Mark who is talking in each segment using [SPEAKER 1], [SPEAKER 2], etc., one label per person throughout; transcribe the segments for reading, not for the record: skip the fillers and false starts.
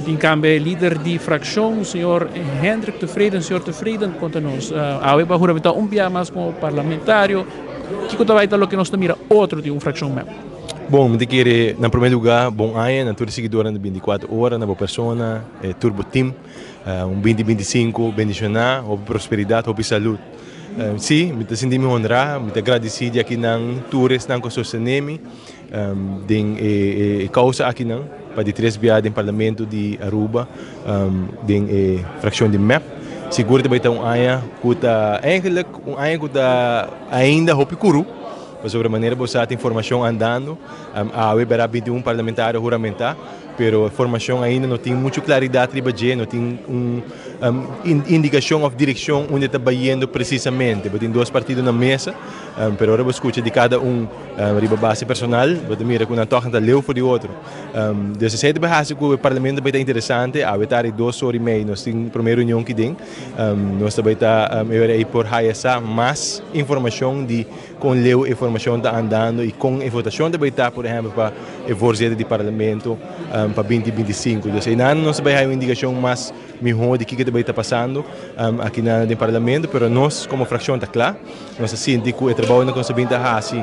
[SPEAKER 1] Tin tambe lider di fraccion, señor Hendrik Tevreden. Señor Tevreden, conta nos, awe pa huramenta un bia mas como parlamentario, kico ta bay ta loke nos ta mira otro di un fraccion MEP?
[SPEAKER 2] Bon, mi ta kere na prome lugar bon aña na tur e siguidornan di 24 Ora, na bo persona, e tur bo team. Un 2025 bendiciona, hopi prosperidad, hopi salud. Si, mi ta sinti mi honra, mi ta gradici di akinan tur esnan cu a sostene mi den e causa akinan pa di tres bia den Parlamento di Aruba den e fraccion di mep. Sigur ta bay ta un aña cu ta eigenlijk un aña cu ta ainda hopi curu, pasobra manera bo sa tin formacion andando. Awe bera 21 parlamentario huramenta. Pero e formacion ainda no tin mucho claridad riba dje, no tin un indicacion of direccion unda ta bayendo precisamente. Bo tin dos partido na mesa, pero ora bo scucha di cada un riba base personal, bo ta mira cu nan toch ta leu for di otro. Dus esey ta bay haci cu e parlamento bay ta interesante. Awe tardi dos ora y mei nos tin prome reunion ki den. Nos ta bay ta e ora ey por haya sa mas informacion di Kon leu e formashon ta andando i kon e votashon ta bai ta, por ehèmpel, pa e voorzitter di parlamento pa 2025. Dus einan nos ta bai haña un indikashon mas mihó di kiko ta bai ta pasando akinan den parlamento, pero nos komo frakshon ta kla. Nos ta sinti ku e trabounan ku nos ta bin ta hasi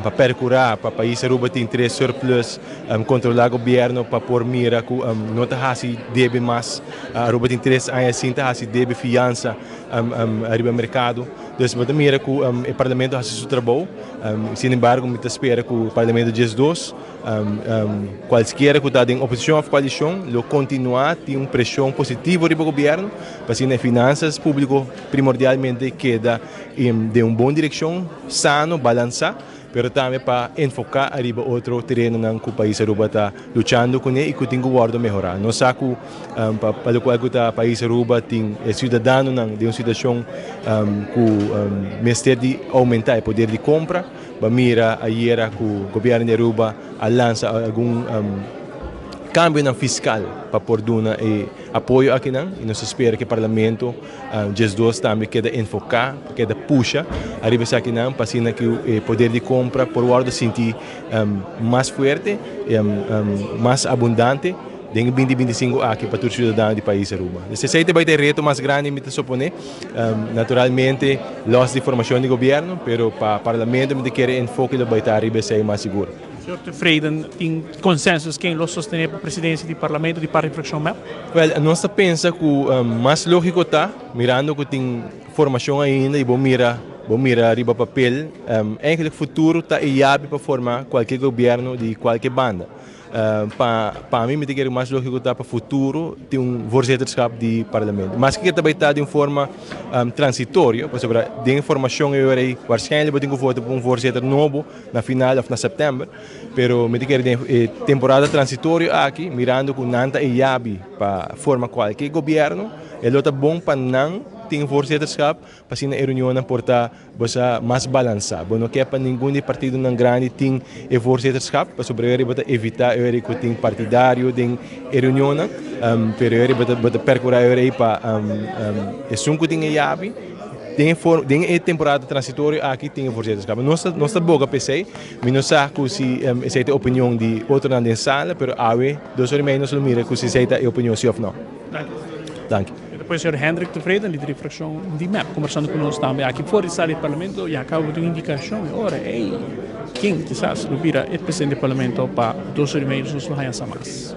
[SPEAKER 2] pa perkurá pa pais Aruba tin tres surplus, kontrolá gobièrnu pa por mira ku no ta hasi debe mas. Aruba tin tres aña sin ta hasi debe fiansa ariba merkado. Dus bo ta mira ku e parlamento hasi su trabou. Sin embargo mi ta spera ku parlamento 12, kualskiera ku ta den oposishon òf koalishon, lo kontinuá tin un preshon positivo riba gobièrnu pa asina e finansas públiko primordialmente keda den un bon direkshon, sano, balansá. Pero tambe pa enfoká ariba otro terenonan ku pais Aruba ta luchando kuné i ku tin ku wòrdu mehorá. Nos sa ku pa lokual ku ta pais Aruba tin e siudadanonan den un situashon ku mester di oumentá e poder di kompra. Bo a mira ayera ku gobièrnu di Aruba a lansa algun kambionan fiskal pa por duna e apoyo akinan i nos ta spera ku e parlamento 12 tambe keda enfoká, keda pusha ariba esakinan pa asina ku e poder di kompra por wòrdu sinti mas fuerte, mas abundante den e 2025 aki pa tur siudadano di pais Aruba. Dus esei ta bai ta e reto mas grandi mi ta suponé. Naturalmente lòs di formashon di gobièrnu, pero pa parlamento mi ta kere enfoke lo bai ta ariba esei mas sigur.
[SPEAKER 1] Señor Tevreden, tin consensus ken lo sostene pa presidencia di parlamento di parti fraccion mep?
[SPEAKER 2] Wel, nos ta pensa cu mas logico ta, mirando cu tin formacion ainda y bo mira, bo mira riba papel, eigenlijk futuro ta e yabi pa forma cualkier gobierno di cualkier banda. Pa pa mi mi ta kere mas lógiko ta pa futuro tin un voorzitterschap di parlamento. Maske ke ta bai ta di un forma transitorio, pasobra den e formashon e ora ei waarschijnlijk bo tin ku vota pa un voorzitter nobo na final òf na sèptèmber, pero mi ta kere den e temporada transitorio aki, mirando ku nan ta e yabi pa forma kualke gobièrnu, e lo ta bon pa nan tin un voorzitterschap pa asina e reunionnan por ta Bo sa mas balansá. Bo no ke pa ningun di e partidonan grandi tin e voorzitterschap, pasobra e ora bo ta evitá e ora ku tin partidario den e reunionnan, pero e ora bo ta bo ta perkurá e ora ei pa esun ku tin e yabi den e for den e temporada transitorio aki tin e voorzitterschap. Nos ta nos ta boga pa esei. Mi no sa ku si esei ta e opinion di otronan den sala, pero awe dos ora i mei nos lo mira ku si esei ta e opinion si òf no. Danki.
[SPEAKER 1] E ta pone señor Hendrik Tevreden, lider di fraccion di mep, conversando cu nos tambe aki for di sala di Parlamento y a caba di un indicacion e ora ey ken kisas lo bira e presidente di Parlamento pa 2 ora y medio nos lo haya sa mas.